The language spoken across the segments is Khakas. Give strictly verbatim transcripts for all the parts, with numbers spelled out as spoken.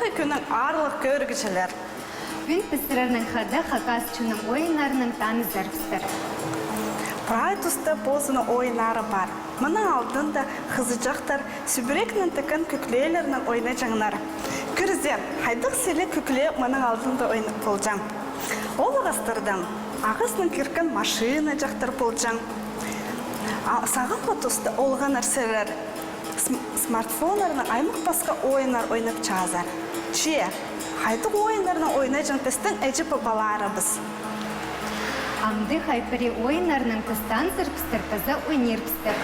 Кӱннең, аарлығ кӧрігҷілер! Пӱӱн піс сірернең хада хакас чонның ойыннарынаң танызарбыстыр. Прай туста позының ойыннары пар. Мының алдында хызыҷахтар сӱбірекнең тіккен кӱклеелернең ойнаҷаңнар. Кӧрзем, хайдағ сіліг кӱкле мының алдында ойнап полҷаң. Ол ағастардаң ағазынаң кирген машинаҷахтар полҷаң. А сағам пу туста, олғаннар, сірер см-, смартфоннарнаң аймах пасха ойыннар ойнапчазар. Че, хайдағ ойыннарнаң ойнаҷаң пістің іҷе-пабаларыбыс? Амды хай пірее ойыннарнаң піс танызарбыстыр паза ойнирбыстыр.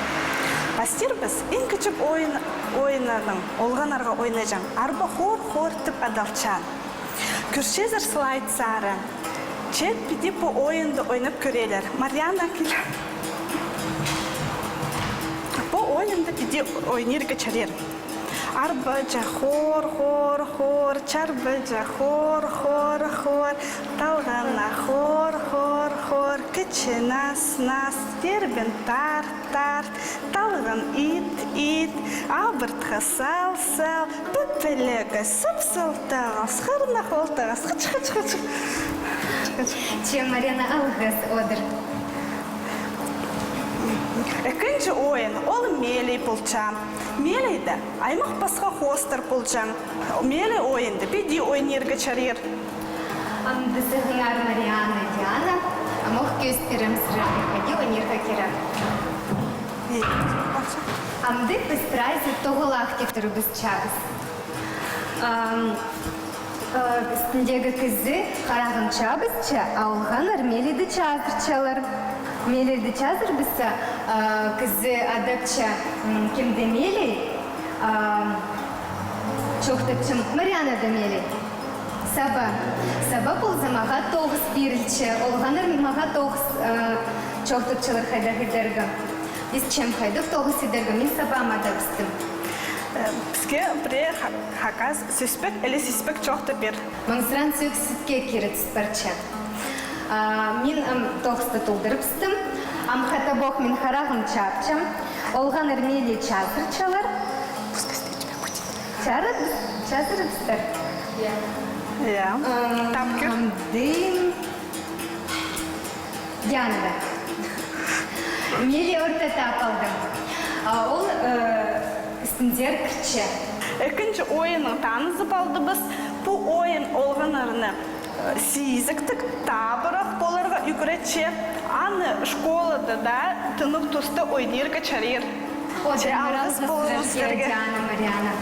Пастирбыс иң кічіг ойын, ойыннарнаң, олғаннарға ойнаҷаң, арба хор-хор тіп адалча. Кӧрчезер слайд сары. Че піди пу ойынды ойнап кӧрелер. Марианна, кил. Пу ойынды піди ойнирға чарир. Арбаҷах хор, хор, хор, чарбаҷах хор, хор, хор, талғанах хор, хор, хор, кічіг нас, нас, тербен тарт, тарт, талған ит, ит, абыртха сал, сал, піпілігі сап-салтағас, хырнах олтағас, хыч, хыч, хыч. Че, Марианна, алғыс, одыр. Ікінҷі ойын, ол мелей полча. Мелейде аймах пасха хоостар полҷаң. Мелей ойынды піди ойнирға чарир. Амды сағынар Марианна, Диана, амох кӧзіт пирем сірерге, хайди ойнирға кирек. Амды піс прайзы тоғылах тик турыбысчабыс. Ам, э, ӱстӱндегі кізі харағын чабысча, а олғаннар мелейді чазырчалар. Мелейді чазырбысса, э, кізі адапча, м, кемде мелей, ам, чоохтапчам, Марианнада мелей. Саба. Саба полза, мағаа тоғыс пирілче. Олғаннар мағаа тоғыс, э, чоохтапчалар, хайдағ идерге. Исчем, хайдағ тоғыс идерге, мин сабаам адабыстым. Э, піске пірее ха-, хакас сӧспек или сиспек чоохтап пир. Маңзыраан сӧӧк ситке кире тӱс парча. А, мин, ам, тоғысты толдырыбыстым. Ам хатабох мин харағым чапчам. Олғаннар мелей чазырчалар. Пускай тебе будет. Чарат, чазырыбыстыр. Я. Я. Ам, Тапчыр. Ам дым. Диана. Мелей орта тап алды. А ол, э, ӱстӱнзер кірче. Ікінҷі ойыннаң танызып алдыбыс. Пу ойын олғаннарны, э, сизіктіг, табырах поларға ӱгретче. Аны школада даа тынығ туста ойнирға чарир. Че, алғыс ползын сірерге. Диана, Марианна.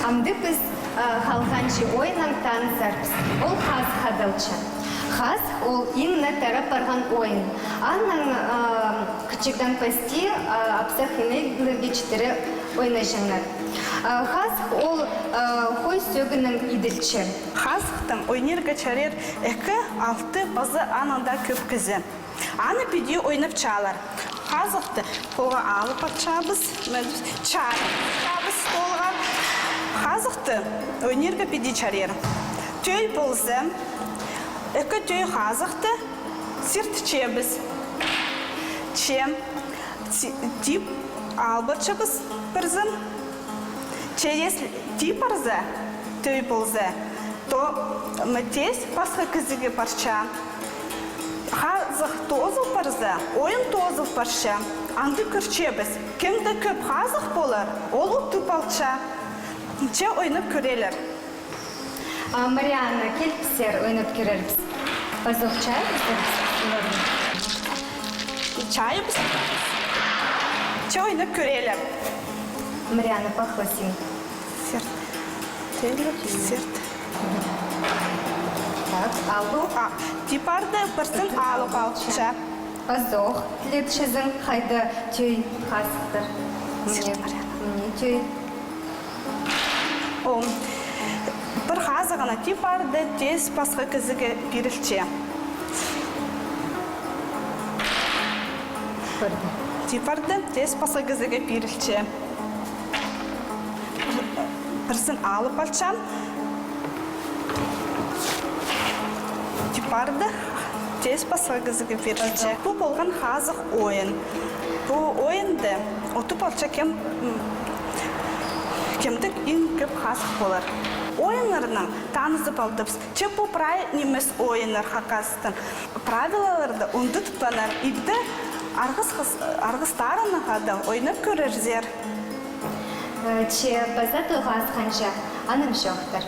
Амды піс, э, халғанҷы ойыннаң танызарбыс. Ол хазых адалча. Хазых ол иң не тарап парған ойын. Аннаң, э, кічігдең пасти, э, апсах-инейлерге читіре ойнаҷаңнар. Э, хазых ол, э, хой сӧгінең иділче. Хазыхтаң ойнирға чарир ікі, алты паза аннаң даа кӧп кізі. Аны піди ойнапчалар. Хазыхты холға алып парчабыс, чарабыс столға. Хазыхты ойнирға піди чарир. Тӧӧй полза, ікі тӧӧй хазыхты сиртчебіс. Че, ти-, тип алып парчабыс пірсін. Че если тип парза, тӧӧй полза, то, м, теес пасха кізіге парча. Хазых тоозыл парза, ойын тоозыл парча. Анда кӧрчебіс, кемде кӧп хазых полар, ол утып алча. Че, ойнап кӧрелер. А, Марианна, кил піссер, ойнап кӧрербіс. Пазох чайабыстыр піс оларны. Чайабыс. Че, ойнап кӧрелер. Марианна, пахласин. Сирт. Тилі сирт. Так, алу. А, тип парды, пірсін алып алча. Пазох тілетчезің, хайда тӧӧй хазыхтар. Мына, мына тӧӧй. О, пір хазығына тип парды, теес пасха кізіге пирілче. Парды. Тип парды, теес пасха кізіге пирілче. Пірсін алып алчам. Тип парды, теес пасха кізіге пирілче. Пу полған хазых ойын. Пу ойынды утып алча кем, м, Кемдік иң кӧп хазых полар? Ойыннарнаң танызып алдыбыс. Че пу прай нимес ойыннар хакастың. Правилаларны ундутпанар, ибде арғыс хыс-, арғыстарынаң хада ойнап кӧрерзер. Э, че паза тоғасханҷа, анымҷохтар.